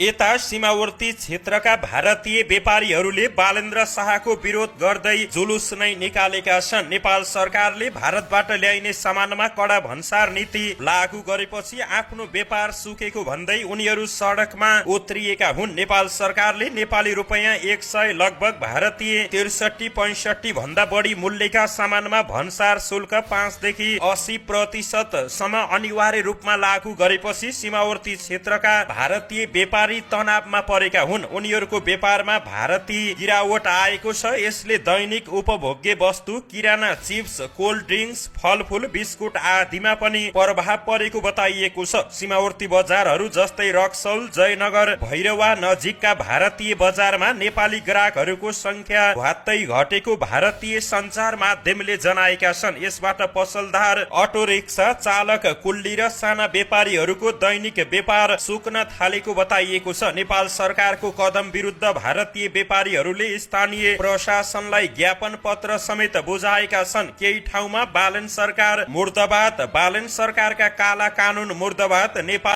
यता सीमावर्ती क्षेत्रका भारतीय व्यापारीहरूले बालेन्द्र शाहको विरोध गर्दै जुलुस नै निकालेका छन्। नेपाल सरकारले भारतबाट ल्याइने सामानमा कडा भन्सार नीति लागू गरेपछि आफ्नो व्यापार सुकेको भन्दै उनीहरू सडकमा उत्रिएका हुन्। नेपाल सरकारले नेपाली रुपैयाँ 100 लगभग भारतीय 63.65 भन्दा बढी मूल्यका सामानमा भन्सार शुल्क 5 देखि 80% सम्म अनिवार्य रूपमा लागू गरेपछि सीमावर्ती क्षेत्रका भारतीय व्यापारी तनावमा परेका हुन्। उनीहरूको व्यापारमा भारतीय गिरावट आएको छ। यसले दैनिक उपभोग्य वस्तु, किराना, चिप्स, कोल्ड ड्रिङ्क्स, फलफुल, बिस्कुट आदिमा पनि प्रभाव परेको बताइएको छ। सीमावर्ती बजारहरू जस्तै रक्सौल, जयनगर, भैरवा नजिकका भारतीय बजारमा नेपाली ग्राहकहरूको संख्या घट्दै घटेको भारतीय सञ्चार माध्यमले जनाएका छन्। यसबाट पसलदार, अटो रिक्सा चालक, कुल्ली र साना व्यापारीहरूको दैनिक व्यापार सुक्न थालेको बताइएको छ। नेपाल सरकारको कदम विरुद्ध भारतीय व्यापारीहरूले स्थानीय प्रशासनलाई ज्ञापन पत्र समेत बुझाएका छन्। केही ठाउँमा बालन सरकार मुर्दाबाद, बालन सरकारका काला कानून मुर्दाबाद, नेपाल